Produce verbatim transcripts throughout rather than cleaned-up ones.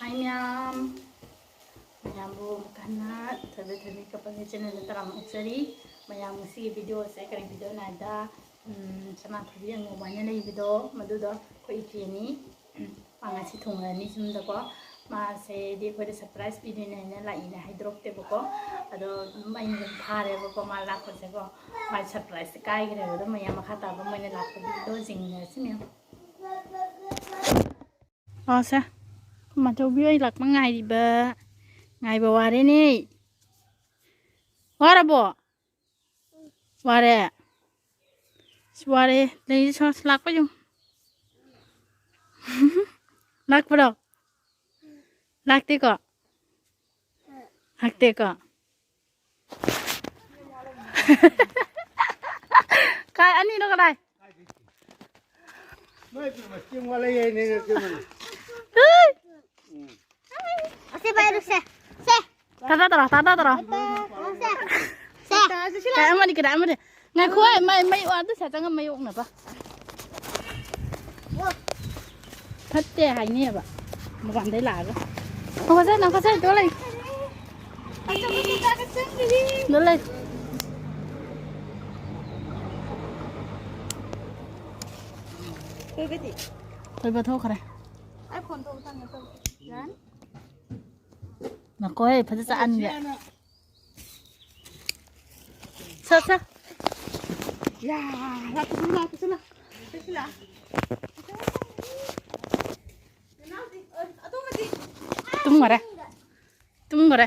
ꯍꯥꯏ ꯃꯌꯥꯝ, ꯃꯌꯥꯝꯕꯨ ꯑꯃꯨꯛ ꯍꯟꯅ ꯊꯣꯏꯕ ꯊꯣꯏꯕꯤ ꯀꯄꯜꯒꯤ ꯆꯦꯅꯦꯜꯗ ꯇꯔꯥꯝꯅ ꯑꯣꯛꯆꯔꯤ꯫ ꯃꯌꯥꯝ ꯉꯁꯤꯒꯤ ꯚꯤꯗꯤꯑꯣꯁꯦ ꯀꯔꯤ ꯚꯤꯗꯤꯑꯣꯅꯣ ꯍꯥꯏꯗ, ꯎꯝ, ꯁꯅꯥꯊꯣꯏꯕꯤ ꯑꯉꯧꯕ ꯍꯥꯏꯅ ꯂꯩꯕꯗꯣ, ꯃꯗꯨꯗꯣ ꯑꯩꯈꯣꯏ ꯏꯆꯦꯅꯤ꯫ ꯃꯥ ꯉꯁꯤ ꯊꯨꯡꯂꯔꯅꯤ ꯌꯨꯝꯗꯀꯣ꯫ ꯃꯥꯁꯦꯗꯤ ꯑꯩꯈꯣꯏꯗ ꯁꯔꯄ꯭ꯔꯥꯏꯁ ꯄꯤꯗꯣꯏꯅꯦ ꯍꯥꯏꯅ ꯂꯥꯛꯏꯅꯦ ꯍꯥꯏꯗꯣꯔꯛꯇꯦꯕꯀꯣ꯫ ꯑꯗꯣ ꯑꯗꯨꯝ ꯑꯩꯅ ꯑꯗꯨꯝ ꯐꯥꯔꯦꯕꯀꯣ ꯃꯥ ꯂꯥꯛꯄꯁꯦꯀꯣ꯫ ꯃꯥꯏ ꯁꯔꯄ꯭ꯔꯥꯏꯁꯁꯦ ꯀꯥꯏꯈ꯭ꯔꯦꯕ꯫ ꯑꯗꯣ ꯃꯌꯥꯝ ꯃꯈꯥ ꯇꯥꯕ ꯃꯣꯏꯅ ꯂꯥꯛꯄꯒꯤꯗꯣ ꯌꯦꯡꯃꯤꯟꯅꯔꯁꯤ ꯃꯌꯥꯝ꯫ ꯑꯣ ꯁꯦ, ꯃꯥꯆꯧꯕꯤ ꯍꯣꯏ ꯂꯥꯛꯄ ꯉꯥꯏꯔꯤꯕ꯫ ꯉꯥꯏꯕ ꯋꯥꯔꯦꯅꯦ꯫ ꯋꯥꯔꯕꯣ? ꯋꯥꯔꯦ? ꯁꯤ ꯋꯥꯔꯦ꯫ ꯂꯩꯁꯤ ꯁꯣ-, ꯂꯥꯛꯄ ꯌꯦꯡꯉꯨ꯫ ꯂꯥꯛꯄ꯭ꯔꯣ? ꯂꯥꯛꯇꯦꯀꯣ? ꯂꯥꯛꯇꯦꯀꯣ? ꯀꯥꯏ ꯑꯅꯤꯅꯣ ꯀꯗꯥꯏ? ꯅꯣꯏ ꯄꯨꯝꯕ ꯆꯦꯡ ꯋꯥꯠꯂꯛꯑꯦ ꯍꯥꯏꯅꯦ, ꯅꯣꯏ ꯆꯦꯡ ꯋꯥꯠꯂꯛꯑꯦ꯫ ꯍꯩ! ꯎꯝ꯫ ꯑꯁꯤ ꯄꯥꯏꯔꯨꯁꯦ꯫ ꯁꯦ꯫ ꯇꯥꯗ ꯇꯧꯔꯣ, ꯇꯥꯗ ꯇꯧꯔꯣ꯫ ꯁꯦ꯫ ꯁꯦ꯫ ꯀꯥꯏ ꯑꯃꯅꯤ, ꯀꯗꯥꯏ ꯑꯃꯅꯤ꯫ ꯉꯥꯏꯈꯣ, ꯑꯩ ꯃꯩ, ꯃꯩ ꯑꯣꯟ-, ꯑꯗꯨ ꯁꯦ ꯆꯪꯉ ꯃꯩ ꯑꯣꯛꯅꯕ꯫ ꯐꯠꯇꯦ ꯍꯥꯏꯅꯦꯕ, ꯃꯄꯥꯟꯗꯩ ꯂꯥꯛꯑꯒ꯫ ꯅꯪ ꯈꯣꯠꯆꯩ, ꯅꯪ ꯈꯣꯠꯆꯩ, ꯇꯣ ꯂꯩ꯫ ꯇꯣ ꯂꯩ꯫ ꯊꯣꯏꯕꯗꯤ? ꯊꯣꯏꯕ ꯊꯣꯛꯈ꯭ꯔꯦ꯫ ꯑꯩ ꯐꯣꯟ ꯇꯧꯕ ꯊꯝꯒꯦ ꯇꯧꯕ꯫ ꯌꯥꯅꯤ? ꯉꯥꯏꯈꯣꯍꯦ, ꯐꯖ ꯆꯥꯍꯟꯒꯦ꯫ ꯁꯥ, ꯁꯥ꯫ ꯌꯥ, ꯂꯥꯛꯄꯁꯨ, ꯂꯥꯛꯄꯁꯨ, ꯂꯥꯛ-, ꯂꯥꯛꯄꯁꯨ, ꯂꯥꯛ-, ꯇꯨꯝꯈꯔꯦ꯫ ꯇꯨꯝꯈꯔꯦ꯫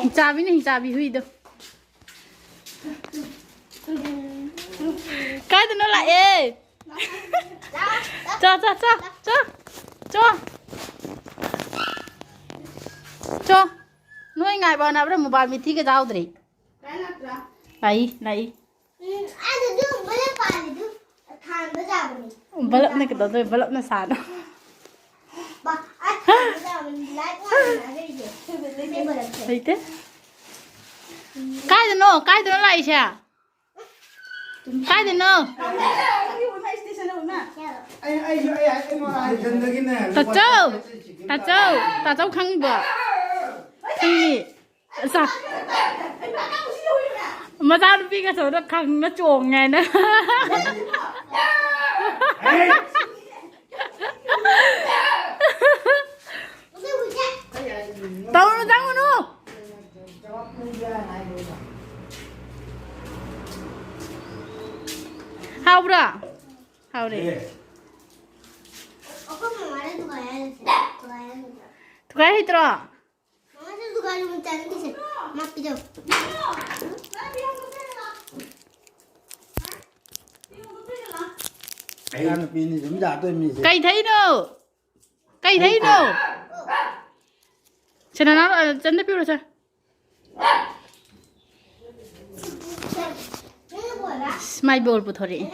ꯍꯤꯡꯆꯥꯕꯤꯅꯦ, ꯍꯤꯡꯆꯥꯕꯤ ꯍꯨꯏꯗꯣ꯫ ꯀꯥꯏꯗꯅꯣ ꯂꯥꯛꯑꯦ? ꯆꯣ, ꯆꯣ, ꯆꯣ, ꯆꯣ, ꯆꯣ꯫ ꯆꯣ꯫ ꯅꯣꯏ ꯉꯥꯏꯕ ꯍꯣꯠꯅꯕꯗ ꯃꯣꯕꯥꯏꯜ ꯕꯦꯇ꯭ꯔꯤꯒ ꯌꯥꯎꯗ꯭ꯔꯦ꯫ ꯂꯥꯛꯏ, ꯂꯥꯛꯏ꯫ ꯎꯝ, ꯑꯗꯨꯗꯨ ꯕꯂꯞ ꯄꯥꯜꯂꯤꯗꯨ ꯊꯥꯟꯕ ꯌꯥꯕꯅꯤ꯫ ꯕꯂꯞꯅ ꯀꯩꯗꯧꯗꯣꯏ? ꯕꯂꯞꯅ ꯁꯥꯅꯣ꯫ ꯕ-, ꯑ, ꯊꯥꯟꯕ ꯌꯥꯕꯅꯤ꯫ ꯂꯥꯏꯠ ꯉꯥꯟꯕ ꯂꯩꯌꯦ꯫ ꯁꯤ ꯕꯂꯞꯁꯦ꯫ ꯂꯩꯇꯦ꯫ ꯀꯥꯏꯗꯅꯣ? ꯀꯥꯏꯗꯅꯣ ꯂꯥꯛꯏꯁꯦ? ꯀꯥꯏꯗꯅꯣ? ꯇꯥꯆꯧ! ꯇꯥꯆꯧ! ꯇꯥꯆꯧ ꯈꯪꯕ꯭ꯔꯣ? ꯈꯪꯉꯤ꯫ ꯑꯁ꯫ ꯃꯆꯥꯅꯨꯄꯤꯒ ꯁꯣꯝꯗ ꯈꯪꯅ ꯆꯣꯡꯉꯦ ꯍꯥꯏꯅ꯫ ꯇꯧꯅꯨ, ꯆꯪꯉꯨꯅꯨ꯫ ꯍꯥꯎꯕ꯭ꯔꯥ? ꯍꯥꯎꯔꯦ꯫ ꯑꯦ꯫ ꯊꯨꯒꯥꯏ ꯍꯩꯇ꯭ꯔꯣ? ꯏꯆꯥꯅꯨꯄꯤꯅꯤ ꯁꯨꯝ ꯌꯥꯗꯣꯏ ꯃꯤꯁꯦ꯫ ꯀꯩ ꯊꯩꯅꯣ? ꯀꯩ ꯊꯩꯅꯣ? ꯁꯦ, ꯅꯅꯥꯎ, ꯑ, ꯆꯟꯗ ꯄꯤꯔꯨꯔꯣ, ꯁꯦ꯫ ꯑꯁ, ꯃꯥꯏ ꯕꯣꯜ ꯄꯨꯊꯣꯔꯛꯑꯦ꯫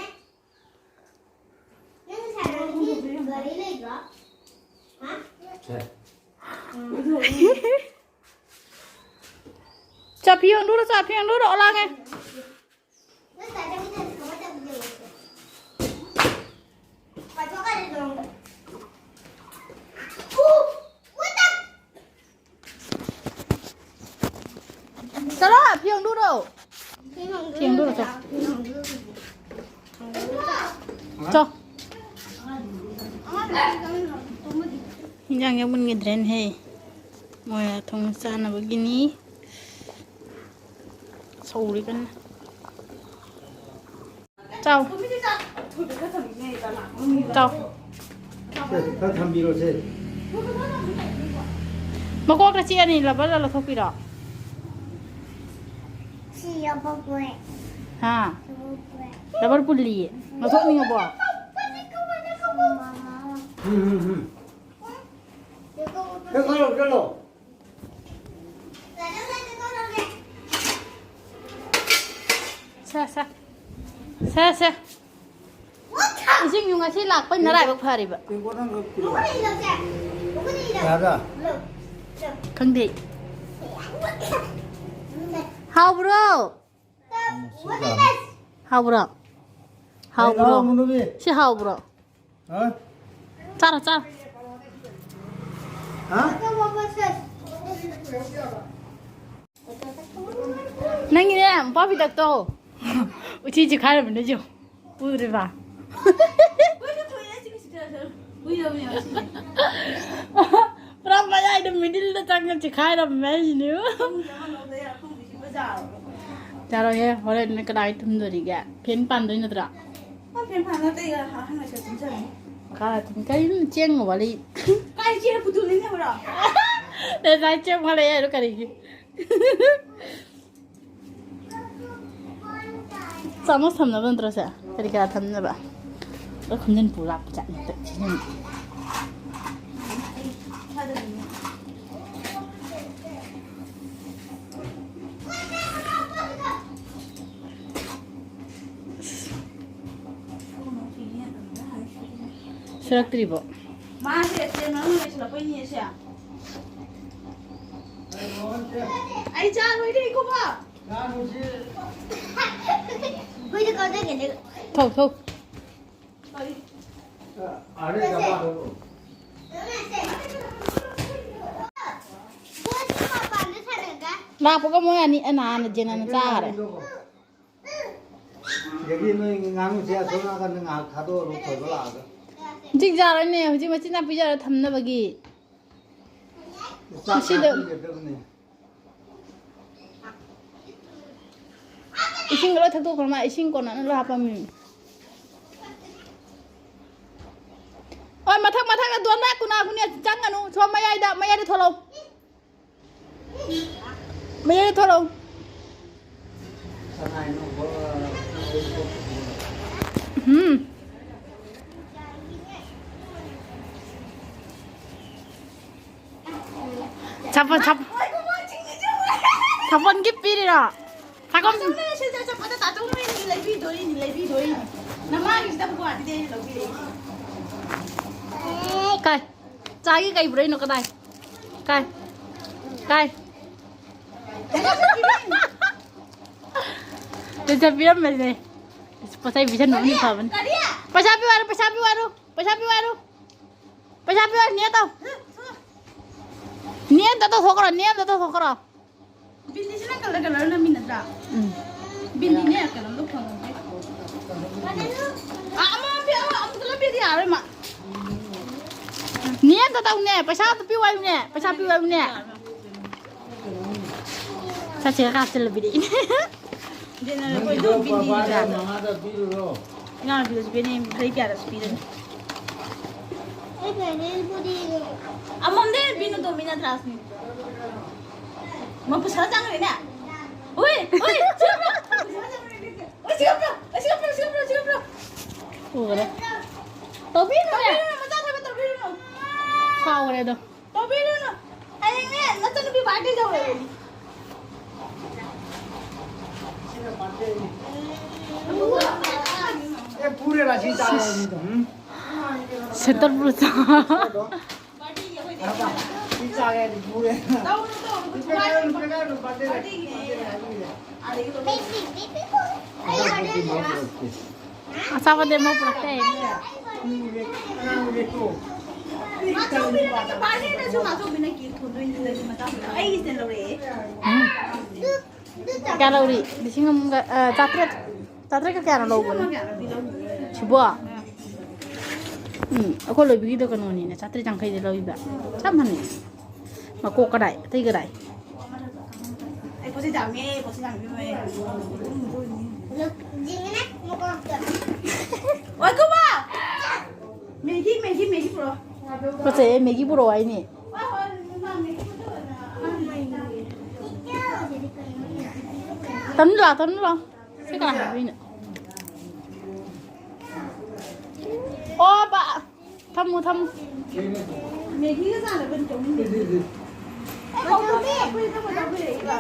ꯆꯥ, ꯐꯤ ꯌꯣꯟꯗꯣꯔꯣ, ꯆꯥ, ꯐꯤ ꯌꯣꯟꯗꯣꯔꯣ, ꯑꯣꯂꯥꯡꯉꯦ꯫ ꯆꯠꯂꯣ, ꯐꯤ ꯌꯣꯟꯗꯣꯔꯣ꯫ ꯐꯤ ꯌꯣꯟꯗꯣꯔꯣ, ꯆꯠꯂꯣ꯫ ꯆꯣ꯫ ꯏꯟꯖꯥꯡ ꯌꯥꯎꯃꯟꯈꯤꯗ꯭ꯔꯦꯅꯦꯍꯦ꯫ ꯃꯣꯏ ꯊꯣꯡ ꯆꯥꯅꯕꯒꯤꯅꯤ꯫ ꯁꯧꯔꯤ ꯀꯟꯅ꯫ ꯆꯥꯎ꯫ ꯆꯥꯎ꯫ ꯁꯦ, ꯈꯔ ꯊꯝꯕꯤꯔꯣꯁꯦ꯫ ꯃꯀꯣꯛꯇ ꯆꯤꯛꯑꯅꯤ, ꯂꯕꯔꯗ ꯂꯧꯊꯣꯛꯄꯤꯔꯣ꯫ ꯁꯤ ꯌꯥꯎꯕ ꯄꯣꯔꯦ꯫ ꯍꯥ? ꯌꯥꯎꯕ ꯄꯣꯔꯦ꯫ ꯂꯕꯔ ꯄꯨꯜꯂꯤꯌꯦ꯫ ꯂꯧꯊꯣꯛꯅꯤꯡꯉꯕꯣ? ꯎꯝ, ꯎꯝ, ꯎꯝ꯫ ꯆꯠꯂꯣ, ꯆꯠꯂꯣ꯫ ꯁꯦ, ꯁꯦ꯫ ꯁꯦ, ꯁꯦ꯫ ꯏꯁꯤꯡꯁꯨ ꯉꯁꯤ ꯂꯥꯛꯄꯩ ꯅꯔꯥꯏꯕꯛ ꯐꯔꯤꯕ꯫ ꯇꯦꯡꯀꯣꯠ ꯑꯃꯈꯛ ꯄꯤꯔꯛꯑꯣ꯫ ꯌꯥꯕ꯭ꯔꯥ? ꯈꯪꯗꯦ꯫ ꯍꯥꯎꯕ꯭ꯔꯣ? ꯎꯝ, ꯁꯤ ꯌꯥꯕ꯭ꯔꯥ? ꯍꯥꯎꯕ꯭ꯔꯣ? ꯍꯥꯎꯕ꯭ꯔꯣ? ꯍꯥꯎꯕ ꯅꯨꯃꯤꯠ꯫ ꯁꯤ ꯍꯥꯎꯕ꯭ꯔꯣ? ꯍꯥ? ꯆꯥꯔꯣ, ꯆꯥꯔꯣ꯫ ꯍꯥ? ꯅꯪꯒꯤꯅꯦ, ꯃꯄꯥ ꯐꯤꯗꯛꯇꯣ꯫ ꯎꯆꯤ ꯆꯤꯈꯥꯏꯔꯝꯃꯤꯅꯦ, ꯆꯦ꯫ ꯎꯗ꯭ꯔꯤꯕ? ꯄꯨꯔꯥ ꯃꯌꯥꯏꯗ ꯃꯤꯗꯤꯜꯗ ꯆꯪꯉ ꯆꯤꯈꯥꯏꯔꯝꯃꯦ ꯍꯥꯏꯁꯤꯅꯦ꯫ ꯌꯥꯔꯣꯏꯍꯦ, ꯍꯣꯔꯦꯟ ꯅꯣꯏ ꯀꯅꯥꯒꯤ ꯊꯨꯝꯗꯣꯔꯤꯒꯦ? ꯐꯦꯟ ꯄꯥꯟꯗꯣꯏ ꯅꯠꯇ꯭ꯔꯥ? ꯃꯥ ꯐꯦꯟ ꯄꯥꯟ ꯅꯠꯇꯦ, ꯑꯩꯒ ꯍꯥ-, ꯍꯥꯟꯅ ꯆꯠ ꯆꯠ ꯆꯠꯂꯅꯤ꯫ ꯀꯥ ꯊꯨꯝ-, ꯀꯔꯤꯅꯣ ꯆꯦꯡ ꯋꯥꯔꯤ? ꯀꯥꯏ ꯆꯦꯡ ꯄꯨꯊꯣꯛꯅꯤꯡꯉꯕ꯭ꯔꯣ? ꯉꯁꯥꯏ ꯆꯦꯡ ꯋꯥꯠꯂꯦ ꯍꯥꯏꯔꯣ ꯀꯔꯤꯒꯤ? ꯆꯥꯃꯁ ꯊꯝꯅꯕ ꯅꯠꯇ꯭ꯔꯣ ꯁꯦ? ꯀꯔꯤ ꯀꯔꯥ ꯊꯝꯅꯕ? ꯂꯣꯏ ꯈꯣꯝꯖꯤꯟ ꯄꯨ ꯂꯥꯛꯄ ꯖꯥꯠꯅꯤ ꯍꯟꯗꯛ ꯁꯤꯖꯟꯁꯦ꯫ ꯁꯨꯔꯛꯇ꯭ꯔꯤꯕꯣ? ꯃꯥꯁꯦ ꯇ꯭ꯔꯦꯟ ꯃꯅꯨꯡ ꯂꯩꯁꯤꯜꯂꯛꯄꯩꯅꯦ ꯁꯦ꯫ ꯑꯩ ꯆꯥ ꯂꯣꯏꯔꯦ, ꯏꯀꯨꯕꯣꯛ꯫ ꯍꯨꯏꯗ ꯀꯥꯎꯖꯒꯦꯅꯦ꯫ ꯊꯧ, ꯊꯧ꯫ ꯂꯥꯛꯄꯒ ꯃꯣꯏ ꯑꯅꯤ, ꯑ, ꯅꯍꯥꯟꯅ ꯖꯦꯅꯟꯅ ꯆꯥꯈ꯭ꯔꯦ꯫ ꯁꯤꯗꯒꯤ ꯅꯣꯏ ꯉꯥꯅꯨꯁꯦ ꯑꯁꯣꯝ ꯅꯥꯀꯟꯗ ꯉꯥꯏꯍꯥꯛ ꯊꯥꯗꯣꯛꯑ ꯊꯣꯏꯕ ꯂꯥꯛꯑꯒ꯫ ꯍꯧꯖꯤꯛ ꯌꯥꯔꯣꯏꯅꯦ, ꯍꯧꯖꯤꯛ ꯃꯆꯤꯟꯖꯥꯛ ꯄꯤꯖꯔ ꯊꯝꯅꯕꯒꯤ꯫ ꯆꯥꯛ ꯉꯁꯤꯗ ꯆꯥꯛꯄꯤꯒꯗꯕꯅꯦ꯫ ꯏꯁꯤꯡꯒ ꯂꯣꯏ ꯊꯛꯇꯣꯛꯈ꯭ꯔ ꯃꯥ, ꯏꯁꯤꯡ ꯀꯣꯟꯅꯅ ꯂꯣꯏ ꯍꯥꯞꯄꯝꯃꯤ꯫ ꯍꯣꯏ, ꯃꯊꯛ, ꯃꯊꯛ, ꯑꯗꯣꯝꯗ ꯀꯨꯅꯥ ꯀꯨꯅꯤ ꯆꯪꯒꯅꯨ꯫ ꯁꯣꯝ ꯃꯌꯥꯏꯗ, ꯃꯌꯥꯏꯗ ꯊꯣꯛꯂꯛꯑꯣ꯫ ꯃꯌꯥꯏꯗ ꯊꯣꯛꯂꯛꯑꯣ꯫ ꯎꯝ꯫ ꯁꯥꯄꯣꯟ, ꯁꯥꯄꯣꯟ, ꯁꯥꯄꯣꯟ gift ꯄꯤꯔꯤꯔꯣ? ꯁꯥꯄꯣꯟ꯫ ꯇꯥꯆꯧꯅ ꯁꯤꯗ ꯆꯠꯄꯗ ꯇꯥꯆꯧꯅ ꯂꯩꯕꯤꯗꯣꯔꯤꯅꯤ, ꯂꯩꯕꯤꯗꯣꯔꯤꯅꯤ꯫ ꯅꯃꯥꯒꯤꯁꯤꯗ ꯒꯨꯍꯥꯇꯤꯗꯩ ꯑꯩꯅ ꯂꯧꯕꯤꯔꯛꯏ꯫ ꯀꯥꯏ? ꯆꯥꯒꯤ ꯀꯩ ꯄꯨꯔꯛꯏꯅꯣ? ꯀꯗꯥꯏ? ꯀꯥꯏ? ꯀꯥꯏ? ꯇꯦꯟꯁꯟ ꯄꯤꯔꯝꯕꯁꯦ꯫ ꯄꯣꯠꯆꯩ ꯄꯤꯁꯟꯕꯕꯨꯗꯤ ꯐꯕꯅꯤ꯫ ꯄꯩꯁꯥ ꯄꯤꯌꯨ ꯍꯥꯏꯔꯣ, ꯄꯩꯁꯥ ꯄꯤꯌꯨ ꯍꯥꯏꯔꯣ, ꯄꯩꯁꯥ ꯄꯤꯌꯨ ꯍꯥꯏꯔꯣ, ꯄꯩꯁꯥ ꯄꯤꯌꯨ ꯍꯥꯏꯔꯣ, ꯅꯦ ꯇꯧ꯫ ꯅꯦ ꯑꯝꯇ ꯇꯧꯊꯣꯛꯈ꯭ꯔꯣ, ꯅꯦ ꯑꯝꯇ ꯇꯧꯊꯣꯛꯈ꯭ꯔꯣ꯫ ꯕꯤꯟꯗꯤꯁꯤꯅ ꯀꯂꯔ ꯀꯂꯔ ꯅꯝꯃꯤ ꯅꯠꯇ꯭ꯔꯥ? ꯎꯝ꯫ ꯕꯤꯟꯗꯤꯅꯦ ꯀꯩꯅꯣꯝꯗꯣ ꯐꯪꯉꯝꯗꯦ꯫ ꯑꯥ, ꯑꯃ ꯄꯤ-, ꯑꯃ ꯑꯃꯨꯛ ꯄꯨꯂꯞ ꯄꯤꯗꯤ ꯌꯥꯔꯣꯏ ꯃꯥ꯫ ꯅꯦ ꯑꯝꯇ ꯇꯧꯅꯦ, ꯄꯩꯁꯥ ꯑꯝꯇ ꯄꯤꯌꯨ ꯍꯥꯏꯌꯨꯅꯦ, ꯄꯩꯁꯥ ꯄꯤꯌꯨ ꯍꯥꯏꯌꯨꯅꯦ꯫ ꯆꯠꯁꯦ ꯀꯥꯞꯁꯤꯜꯂ ꯄꯤꯔꯛꯏꯅꯦ꯫ ꯅꯪꯒꯤꯗꯣ ꯕꯤꯟꯗꯤ ꯄꯥꯕꯥꯗ ꯃꯉꯥꯗ ꯄꯤꯔꯨꯔꯣ꯫ ꯏꯅꯥꯎꯅꯨꯄꯤꯗꯁꯨ ꯄꯤꯔꯛꯏ, ꯆꯍꯤ ꯀꯌꯥꯗꯁꯨ ꯄꯤꯔꯅꯤ꯫ ꯑꯃꯃꯝꯗ ꯍꯦꯟꯅ ꯄꯤꯅꯨ, ꯇꯣꯝꯕꯤ ꯅꯠꯇ꯭ꯔꯥ ꯑꯁꯃꯤ? ꯃꯄꯨ ꯁꯥ ꯆꯪꯈ꯭ꯔꯦꯅꯦ꯫ ꯍꯣꯏ, ꯍꯣꯏ, ꯁꯤꯒꯞꯂꯣ꯫ ꯍꯣꯏ, ꯁꯤꯒꯞꯂꯣ, ꯍꯣꯏ, ꯁꯤꯒꯞꯂꯣ, ꯁꯤꯒꯞꯂꯣ, ꯁꯤꯒꯞꯂꯣ꯫ ꯎꯈ꯭ꯔꯦ꯫ ꯇꯧꯕꯤꯅꯨꯅꯦ꯫ ꯇꯧꯕꯤꯔꯨꯅꯨ, ꯃꯆꯥ ꯊꯣꯏꯕ ꯇꯧꯕꯤꯔꯨꯅꯨ꯫ ꯁꯥꯎꯈ꯭ꯔꯦ ꯑꯗꯣ꯫ ꯇꯧꯕꯤꯔꯨꯅꯨ꯫ ꯍꯌꯦꯡꯅꯦ ꯅꯆꯟꯅꯨꯄꯤ ꯕꯥꯔꯗꯦ ꯇꯧꯋꯦ꯫ ꯑꯦ, ꯄꯨꯔꯦ ꯔꯥꯁꯤ ꯆꯥꯔꯦ ꯃꯤꯗꯣ꯫ ꯁꯦꯇꯜ ꯄꯨꯔ ꯆꯥ꯫ ꯁꯤ ꯆꯥꯒꯦ ꯍꯥꯏꯗꯤ ꯄꯨꯔꯦ꯫ ꯇꯧꯔꯨꯅꯨ, ꯇꯧꯔꯨꯅꯨ, ꯄꯦꯀꯥ ꯍꯥꯏꯔꯨꯅꯨ, ꯄꯦꯀꯥ ꯍꯥꯏꯔꯨꯅꯨ, ꯕꯥꯔꯗꯦ ꯂꯥꯛꯑꯦ, ꯕꯥꯔꯗꯦ ꯂꯥꯛꯑꯦ꯫ ꯑꯆꯥꯄꯣꯠꯇꯤ ꯑꯃ ꯄꯨꯔꯛꯇꯦ꯫ ꯀꯌꯥ ꯂꯧꯔꯤ? ꯂꯤꯁꯤꯡ ꯑꯃꯒ, ꯑ, ꯆꯥꯇ꯭ꯔꯦꯠ꯫ ꯆꯥꯇ꯭ꯔꯦꯠꯀ ꯀꯌꯥꯅꯣ ꯂꯧꯕꯅꯣ? ꯁꯤꯕꯣ? ꯎꯝ, ꯑꯩꯈꯣꯏ ꯂꯣꯏꯕꯤꯒꯤꯗꯣ ꯀꯩꯅꯣꯅꯤꯅꯦ, ꯆꯥꯇ꯭ꯔꯦꯠ ꯌꯥꯡꯈꯩꯗ ꯂꯧꯕꯤꯕ꯫ ꯆꯞ ꯃꯥꯟꯅꯩ꯫ ꯃꯀꯣꯛ ꯀꯗꯥꯏ? ꯑꯇꯩ ꯀꯗꯥꯏ? ꯑꯩ ꯄꯣꯠꯆꯩ ꯆꯥꯝꯃꯦ, ꯄꯣꯠꯆꯩ ꯆꯥꯝꯃꯦ, ꯏꯕꯦꯝꯃ꯫ ꯖꯤꯡꯉꯅꯦ, ꯃꯀꯣꯛꯇ꯫ ꯑꯣꯏ, ꯀꯨꯝꯃꯣ! ꯃꯦꯒꯤ, ꯃꯦꯒꯤ, ꯃꯦꯒꯤ ꯄꯨꯔꯛꯑꯣ꯫ ꯄꯣꯠꯆꯩ, ꯃꯦꯒꯤ ꯄꯨꯔꯛꯑꯣ ꯍꯥꯏꯅꯤ꯫ ꯍꯣꯏ, ꯍꯣꯏ, ꯃꯥ ꯃꯦꯒꯤ ꯄꯨꯔꯛꯑꯣ꯫ ꯇꯝꯅꯨ ꯂꯥꯎ, ꯇꯝꯅꯨ ꯂꯥꯎ꯫ ꯁꯤ ꯀꯅꯥ ꯍꯥꯏꯕꯤꯅꯣ? ꯑꯣ, ꯕꯥ꯫ ꯊꯝꯃꯨ, ꯊꯝꯃꯨ꯫ ꯃꯦꯒꯤꯒ ꯆꯥꯅꯕꯅꯤ ꯆꯧꯃꯤꯟ꯫ ꯑꯦ, ꯀꯧꯊꯣꯛꯀꯦ꯫ ꯑꯩꯈꯣꯏ ꯏꯇꯩꯃ ꯆꯥꯕꯤꯔꯛꯏꯕ꯫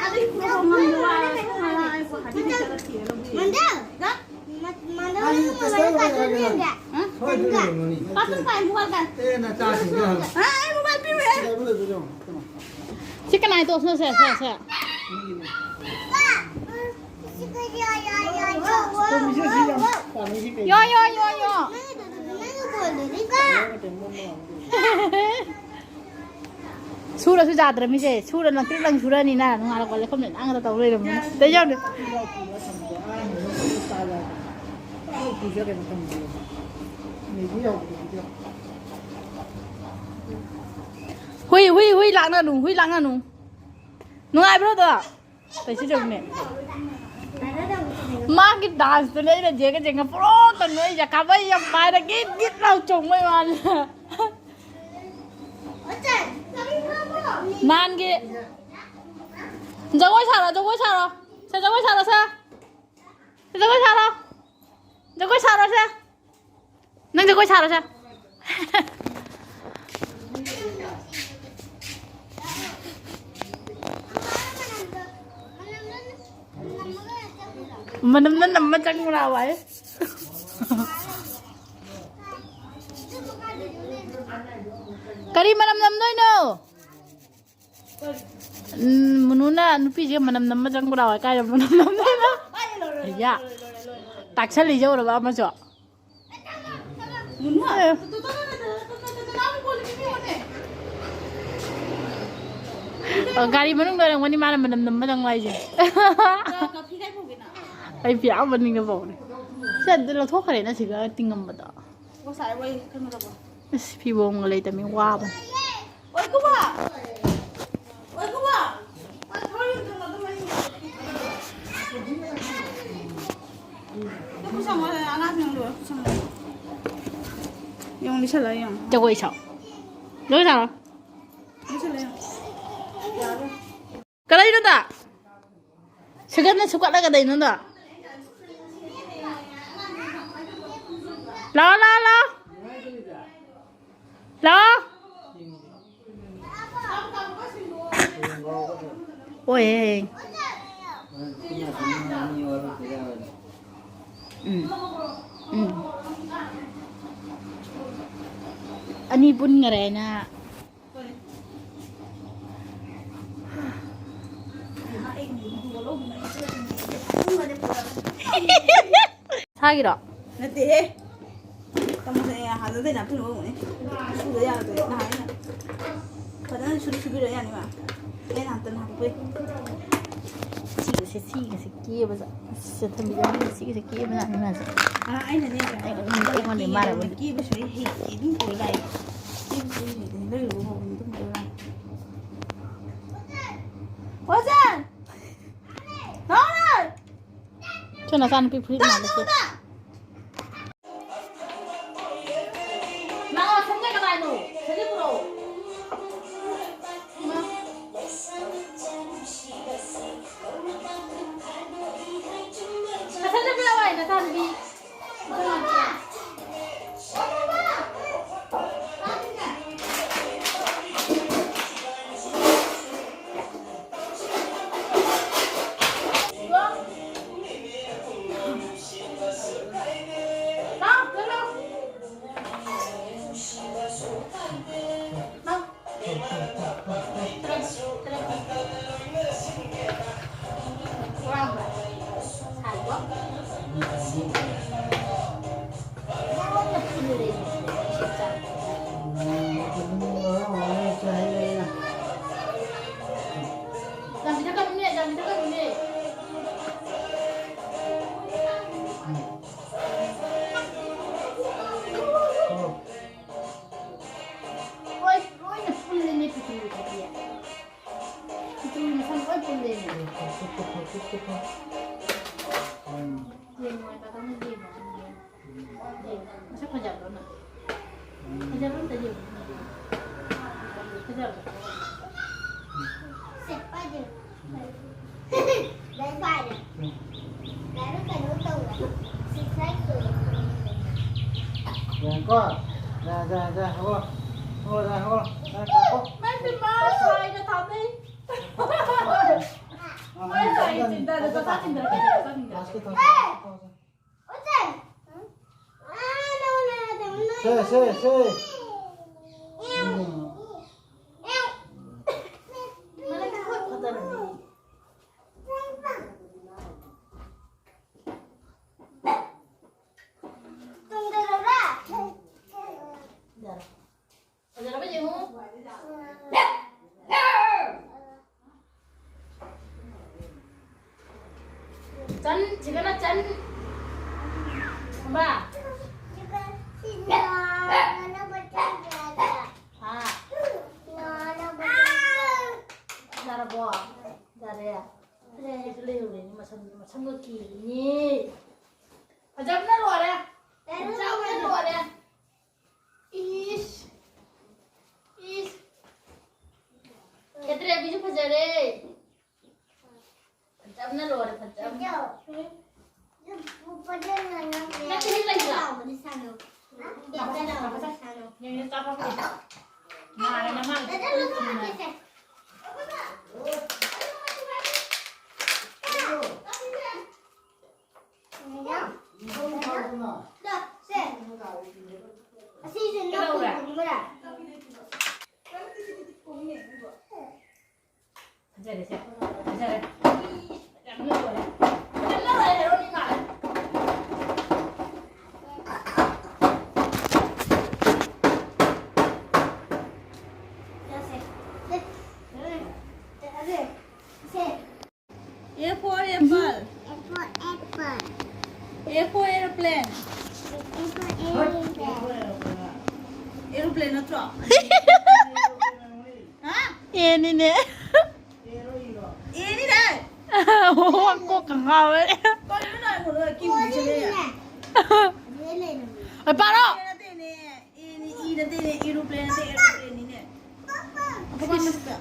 ꯑꯗꯨꯒꯤ ꯄꯨꯔꯛꯄ ꯉꯝꯗꯕ ꯋꯥꯔꯦ꯫ ꯉꯔꯥꯡ ꯑꯩ ꯒꯨꯋꯥꯍꯥꯇꯤꯗ ꯆꯠꯂ ꯊꯤꯔ ꯂꯧꯕꯤꯔꯛꯏ꯫ ꯃꯟꯗꯜ꯫ ꯍꯥ? ꯃ-, ꯃꯟꯗꯜ ꯅꯪꯒꯤ ꯅꯪ ꯄꯩꯁꯥ ꯃꯣꯕꯥꯏꯜ ꯑꯣꯏꯔꯒ ꯄꯥꯁꯋꯥꯔꯗ ꯌꯦꯡꯒꯦ꯫ ꯍꯥ? ꯍꯣꯏ, ꯑꯗꯨ ꯌꯦꯡꯉꯨꯅꯤ꯫ ꯄꯥꯁꯋꯥꯔꯗ ꯄꯥꯏ ꯃꯣꯕꯥꯏꯜ ꯄꯥꯏ꯫ ꯑꯦ, ꯅꯆꯥꯁꯤꯡꯗꯣ ꯍꯪꯉꯨ꯫ ꯍꯥ? ꯑꯩ ꯃꯣꯕꯥꯏꯜ ꯄꯤꯔꯣꯏ ꯑꯩ꯫ ꯁꯤ ꯀꯅꯥꯏ ꯇꯣꯁꯅꯣ ꯁꯦ, ꯁꯦ, ꯁꯦ? ꯌꯣ, ꯌꯣ, ꯌꯣ, ꯌꯣ꯫ ꯁꯨꯔꯁꯨ ꯌꯥꯗ꯭ꯔꯃꯤꯁꯦ꯫ ꯁꯨꯔ ꯂꯪꯇ꯭ꯔꯤꯛ ꯂꯪ ꯁꯨꯔꯅꯤꯅ ꯅꯣꯡꯉꯥꯜꯂꯛꯄ ꯂꯩꯈꯣꯝ ꯂꯩꯅꯥꯡꯗ ꯇꯧ ꯂꯩꯔꯝꯃꯤꯅ꯫ ꯇꯩꯖꯧꯅꯦ꯫ ꯍꯨꯏ, ꯍꯨꯏ, ꯍꯨꯏ ꯂꯥꯛꯅꯅꯨ, ꯍꯨꯏ ꯂꯥꯛꯅꯅꯨ꯫ ꯅꯨꯡꯉꯥꯏꯕ꯭ꯔꯣ ꯑꯗꯣ? ꯀꯩꯁꯨ ꯇꯧꯅꯦ꯫ ꯃꯥꯒꯤ ꯗꯥꯟꯁꯇꯨꯅꯦ ꯑꯩꯅ ꯖꯦꯡꯒ ꯖꯦꯡꯒ ꯄꯨꯔꯣꯛ ꯇꯧꯅꯣꯏꯁꯦ꯫ ꯈꯥꯕꯩ ꯌꯥꯝ ꯄꯥꯏꯔ ꯒꯤꯠ ꯒꯤꯠ ꯂꯥꯎ ꯆꯣꯡꯕꯩ ꯋꯥꯅꯤ꯫ ꯅꯍꯥꯟꯒꯤ ꯖꯒꯣꯏ ꯁꯥꯔꯣ, ꯖꯒꯣꯏ ꯁꯥꯔꯣ꯫ ꯁꯦ, ꯖꯒꯣꯏ ꯁꯥꯔꯣ, ꯁꯦ꯫ ꯁꯦ, ꯖꯒꯣꯏ ꯁꯥꯔꯣ꯫ ꯖꯒꯣꯏ ꯁꯥꯔꯣ, ꯁꯦ꯫ ꯅꯪ ꯖꯒꯣꯏ ꯁꯥꯔꯣ, ꯁꯦ꯫ ꯃꯅꯝꯅ ꯅꯝꯃ ꯆꯪꯕ꯭ꯔꯥ ꯋꯥꯏ? ꯀꯔꯤ ꯃꯅꯝ ꯅꯝꯗꯣꯏꯅꯣ? ꯎꯝ, ꯃꯨꯅꯨꯅ ꯅꯨꯄꯤꯁꯦ ꯃꯅꯝ ꯅꯝꯃ ꯆꯪꯕ꯭ꯔꯥ ꯋꯥꯏ? ꯀꯥꯏꯗ ꯃꯅꯝ ꯅꯝꯗꯣꯏꯅꯣ? ꯑꯌꯥ, ꯇꯥꯛꯁꯜꯂꯤ ꯌꯧꯔꯕ ꯑꯃꯁꯨ꯫ ꯑꯦ꯫ ꯑ, ꯒꯥꯔꯤ ꯃꯅꯨꯡꯗ ꯑꯣꯏꯔꯝꯒꯅꯤ ꯃꯥꯅ ꯃꯅꯝ ꯅꯝꯕ ꯆꯪꯕ ꯍꯥꯏꯁꯦ꯫ ꯑꯩ ꯐꯤ ꯑꯥ ꯃꯅꯤꯡꯗ ꯐꯧꯔꯦ꯫ ꯁꯤ ꯑꯗꯨ ꯂꯧꯊꯣꯛꯈ꯭ꯔꯦꯅ ꯁꯤꯒ ꯇꯤꯡꯉꯝꯕꯗꯣ꯫ ꯑꯁ, ꯐꯤꯕꯣꯡꯒ ꯂꯩꯇꯕꯅꯤ ꯋꯥꯕꯅꯤ꯫ ꯌꯦꯡꯉꯨ, ꯂꯤꯁꯜꯂ ꯌꯦꯡꯉꯨ꯫ ꯖꯒꯣꯏ ꯁꯥꯎ꯫ ꯖꯒꯣꯏ ꯁꯥꯔꯣ꯫ ꯂꯤꯁꯜꯂ ꯌꯦꯡꯉꯨ꯫ ꯀꯗꯥꯏꯅꯣꯗ? ꯁꯤꯒꯟꯅ ꯁꯨꯀꯠꯂꯒ ꯀꯗꯩꯅꯣꯗꯣ? ꯂꯥꯛꯑꯣ, ꯂꯥꯛꯑꯣ, ꯂꯥꯛꯑꯣ꯫ ꯂꯥꯛꯑꯣ꯫ ꯑꯣꯏꯌꯦ꯫ ꯎꯝ꯫ ꯎꯝ꯫ ꯑꯅꯤ ꯄꯨꯟꯈꯔꯦꯅ꯫ ꯊꯥꯒꯤꯔꯣ? ꯅꯠꯇꯦꯍꯦ꯫ ꯇꯃꯣꯁꯦ ꯍꯥꯟꯅꯗꯩ ꯅꯥꯞꯊꯨꯅꯕ ꯑꯣꯏꯔꯝꯒꯅꯤ꯫ ꯁꯨꯗ ꯌꯥꯔꯣꯏꯗꯣꯏ ꯅꯍꯥꯟ ꯑꯩꯅ ꯐꯖꯅ ꯁꯨꯔ ꯁꯨꯕꯤꯔ ꯌꯥꯅꯤ ꯃꯥ꯫ ꯑꯩꯅ ꯍꯟꯇ ꯅꯍꯥꯟ ꯄꯣꯛꯄꯩ꯫ ꯁꯤꯒꯁꯦ, ꯁꯤꯒꯁꯦ ꯀꯦꯕꯁꯦ꯫ ꯑꯁ, ꯆꯠꯊꯕꯤꯗ ꯁꯤꯒꯁꯦ ꯀꯦꯕ ꯖꯥꯠꯅꯤ ꯃꯥꯁꯦ꯫ ꯑ, ꯑꯩꯅꯅꯦ, ꯑꯩ, ꯑꯩꯉꯣꯟꯗ ꯃꯥꯟꯅꯕ꯫ ꯀꯦꯕꯁꯨ ꯑꯩ ꯍꯩꯇꯦ, ꯑꯗꯨꯝ ꯇꯧ ꯂꯥꯛꯑꯦ꯫ ꯀꯦꯕꯁꯨ ꯑꯩ ꯍꯩꯇꯦ, ꯂꯩꯔꯨꯕ ꯐꯥꯎꯕ ꯑꯗꯨꯝ ꯇꯧ ꯂꯥꯛꯑꯦ꯫ ꯋꯥꯖꯟ! ꯅꯥꯎꯔꯦꯟ! ꯁꯤ ꯅꯆꯥꯅꯨꯄꯤ ꯐꯨꯔꯤꯠ ꯃꯥꯜꯂꯦ ꯁꯦ꯫ ꯂꯥꯛꯑꯣ, ꯁꯦꯝꯖꯒ ꯂꯥꯛꯑꯣ꯫ ꯁꯦꯝꯖ ꯄꯨꯔꯛꯑꯣ꯫ ꯏꯃꯥ꯫ ꯁꯦꯝꯖ ꯄꯨꯔꯛꯑꯣ ꯍꯥꯏ, ꯅꯆꯥꯅꯨꯄꯤ꯫ ꯂꯣꯏ, ꯂꯣꯏꯅ ꯄꯨꯜꯂꯦꯅꯦ ꯄꯤꯇ꯭ꯔꯨ ꯄꯤꯇ꯭ꯔꯨ꯫ ꯄꯤꯇ꯭ꯔꯨ ꯃꯁꯝ ꯂꯣꯏ ꯄꯨꯜꯂꯦꯅꯦ꯫ ꯌꯦꯡꯉꯣ, ꯇꯥꯇꯣꯟꯅ ꯌꯦꯡꯉꯣ꯫ ꯌꯦꯡꯉꯣ꯫ ꯃꯁꯛ ꯐꯖꯕ꯭ꯔꯣ ꯅꯪ? ꯐꯖꯕ꯭ꯔꯣ? ꯑꯝꯇ ꯌꯦꯡꯉꯣ꯫ ꯐꯖꯕ꯭ꯔꯣ? ꯁꯦ, ꯄꯥꯏꯗꯦ꯫ ꯂꯥꯏꯔꯤꯛ ꯄꯥꯏꯔꯦ꯫ ꯂꯥꯏꯔꯤꯛ ꯀꯩꯅꯣ ꯇꯧꯔꯦ꯫ Subscribe ꯇꯧꯔꯦ꯫ ꯌꯥꯔꯦꯀꯣ? ꯌꯥ, ꯌꯥ, ꯌꯥ, ꯍꯧꯔꯣ꯫ ꯍꯧꯔꯣ, ꯌꯥ, ꯍꯧꯔꯣ꯫ ꯌꯥ, ꯀꯥꯞꯄꯣ꯫ ꯃꯥꯏ ꯄꯦꯝꯃ, ꯁꯥꯏꯒ ꯊꯥꯅꯩ꯫ ꯃꯥꯏ ꯁꯥꯏꯒ ꯆꯤꯟꯗꯗ ꯆꯥꯛ ꯆꯥ ꯆꯤꯟꯗꯔ ꯀꯩꯗꯧꯔ ꯆꯥ ꯆꯤꯟꯗꯔ꯫ ꯀ꯭ꯂꯥꯁꯀꯤ ꯊꯕꯛ ꯇꯧꯁꯦ꯫ ꯁꯦ, ꯁꯦ, ꯁꯦ꯫ ꯁꯤꯒꯅ ꯆꯟ꯫ ꯈꯪꯕ? ꯍꯥ? ꯌꯥꯔꯕꯣ? ꯌꯥꯔꯦ꯫ ꯐꯖꯔꯦ꯫ ꯂꯩꯍꯧꯔꯦꯅꯦ, ꯃꯁꯝ, ꯃꯁꯝꯒ ꯀꯦꯔꯤꯅꯦ꯫ ꯐꯖꯕꯅ ꯂꯣꯏꯔꯦ꯫ ꯐꯖꯕꯅ ꯂꯣꯏꯔꯦ꯫ ꯏꯁ꯫ ꯏꯁ꯫ ꯈꯦꯇ꯭ꯔꯦꯕꯤꯁꯨ ꯐꯖꯔꯦ꯫ ꯐꯖꯕꯅ ꯂꯣꯏꯔꯦ, ꯐꯖꯕꯅ꯫ ꯅꯪ ꯇꯨꯃꯤꯟ ꯂꯩꯕ꯭ꯔꯥ? ꯅꯦꯅꯦ ꯆꯥ ꯐꯝꯃꯦ꯫ ꯅꯥꯔꯦ ꯅꯃꯥꯏꯗꯣ꯫ ꯐꯖꯔꯦ ꯁꯦ꯫ ꯐꯖꯔꯦ꯫ ꯌꯥꯝ ꯂꯧꯔꯦ꯫ ꯌꯥꯝ ꯂꯧꯔꯦ, ꯍꯦꯔꯣꯅꯤ ꯃꯥꯜꯂꯦ꯫ A for apple. A for apple. A for aeroplane. A for aeroplane. Aeroplane ꯅꯠꯇ꯭ꯔꯣ? ꯍꯥ? ꯑꯦꯅꯤꯅꯦ꯫ ꯑꯦꯅꯤꯅꯦ꯫ ꯀꯣꯛꯀ ꯉꯥꯎꯋꯦ꯫ ꯀꯔꯤꯅꯣ ꯅꯪ ꯑꯩꯉꯣꯟꯗ ꯀꯤꯝ ꯄꯤꯁꯜꯂꯦ? ꯑꯦ, ꯄꯥꯔꯣ꯫ ꯑꯦ ꯅꯠꯇꯦꯅꯦ꯫ ꯑꯦꯅꯤ, ꯏ ꯅꯠꯇꯦꯅꯦ, aeroplane ꯅꯠꯇꯦ, aeroplane ꯅꯤꯅꯦ꯫ ꯑꯐꯕ ꯑꯃ ꯁꯤꯗ꯫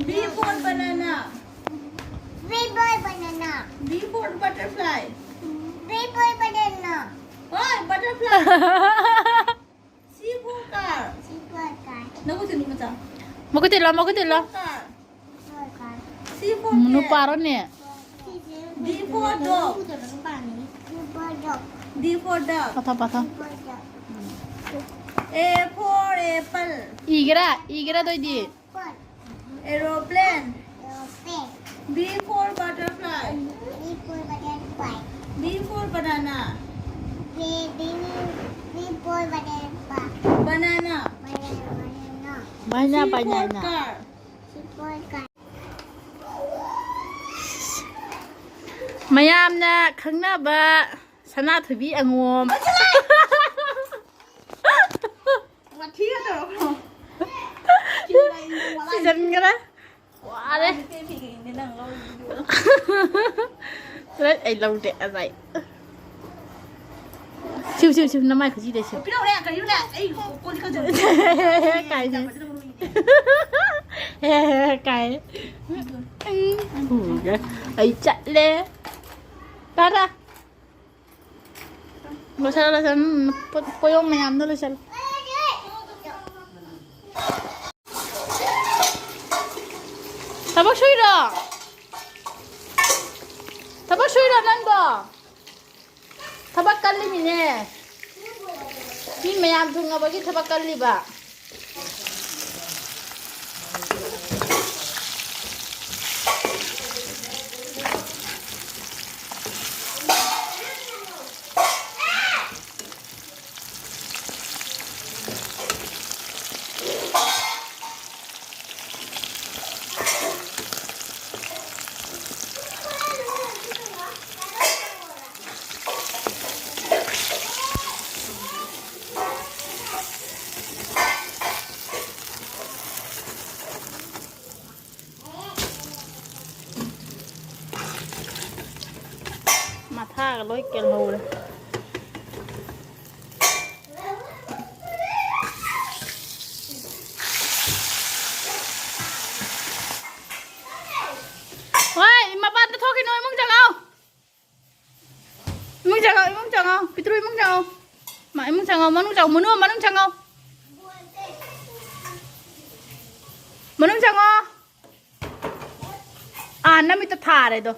B for banana. B for banana. B for butterfly. B for banana. ꯍꯣꯏ, butterfly. C for car. C for car. ꯅꯈꯨꯠ ꯊꯤꯜꯂꯨ, ꯃꯆꯥ꯫ ꯃꯈꯨꯠ ꯊꯤꯜꯂꯣ, ꯃꯈꯨꯠ ꯊꯤꯜꯂꯣ꯫ Car. C for cat. ꯅꯨꯄꯥꯔꯣꯅꯦ? D for dog. D for dog. ꯄꯥꯊꯣ, ꯄꯥꯊꯣ꯫ A for apple. ꯏꯒꯦꯔꯥ? ꯏꯒꯦꯔꯥ ꯑꯗꯨ ꯑꯣꯏꯗꯤ? Aeroplane. B for butterfly. B for banana. Banana. Banana, banana. C for car. ꯃꯌꯥꯝꯅ ꯈꯪꯅꯕ ꯁꯅꯥꯊꯣꯏꯕꯤ ꯑꯉꯣꯝ꯫ ꯋꯥꯊꯤꯒ ꯇꯧꯔꯛꯀꯅꯣ꯫ ꯁꯤꯖꯟꯈ꯭ꯔꯦ꯫ ꯋꯥꯔꯦ꯫ ꯅꯨꯄꯤ ꯐꯤꯒꯤꯅꯦ ꯅꯪ ꯂꯧꯔꯤꯗꯨ꯫ ꯇꯨꯔꯦꯠ ꯑꯩ ꯂꯧꯗꯦ ꯑꯗꯥꯏ꯫ ꯁꯤꯎ, ꯁꯤꯎ, ꯁꯤꯎ, ꯅꯃꯥꯏ ꯈꯨꯖꯤꯗ ꯁꯤꯎ꯫ ꯄꯤꯔꯛꯎꯅꯦ, ꯀꯔꯤꯅꯣꯅꯦ? ꯑꯩ ꯀꯣꯜ ꯂꯤꯛꯀ ꯀꯥꯏꯅꯦ꯫ ꯀꯥꯏ꯫ ꯑꯩ ꯆꯠꯂꯦ꯫ ꯇꯥꯗ꯫ ꯂꯣꯏꯁꯜꯂꯣ, ꯂꯣꯏꯁꯜꯂꯣ꯫ ꯎꯝ, ꯄꯣ-, ꯄꯣꯌꯣꯝ ꯃꯌꯥꯝꯗꯣ ꯂꯣꯏꯁꯜꯂꯣ꯫ ꯊꯕꯛ ꯁꯨꯏꯔꯣ? ꯊꯕꯛ ꯁꯨꯏꯔꯣ ꯅꯪꯕꯣ? ꯊꯕꯛ ꯀꯜꯂꯤꯃꯤꯅꯦ꯫ ꯃꯤ ꯃꯌꯥꯝ ꯊꯨꯡꯉꯕꯒꯤ ꯊꯕꯛ ꯀꯜꯂꯤꯕ꯫ ꯃꯊꯥꯒ ꯂꯣꯏ ꯀꯦꯜꯍꯧꯔꯦ꯫ ꯍꯣꯏ, ꯃꯄꯥꯟꯗ ꯊꯣꯛꯈꯤꯅꯨ, ꯏꯃꯨꯡ ꯆꯪꯉꯛꯑꯣ꯫ ꯏꯃꯨꯡ ꯆꯪꯉꯛꯑꯣ, ꯏꯃꯨꯡ ꯆꯪꯉꯛꯑꯣ꯫ ꯄꯤꯇ꯭ꯔꯨ, ꯏꯃꯨꯡ ꯆꯪꯉꯛꯑꯣ꯫ ꯃꯥ, ꯏꯃꯨꯡ ꯆꯪꯉꯛꯑꯣ, ꯃꯅꯨꯡ ꯆꯪꯉꯛꯑꯣ, ꯃꯅꯨ, ꯃꯅꯨꯡ ꯆꯪꯉꯛꯑꯣ꯫ ꯃꯅꯨꯡ ꯆꯪꯉꯛꯑꯣ꯫ ꯑꯥ, ꯅꯃꯤꯠꯇ ꯊꯥꯔꯦꯗꯣ꯫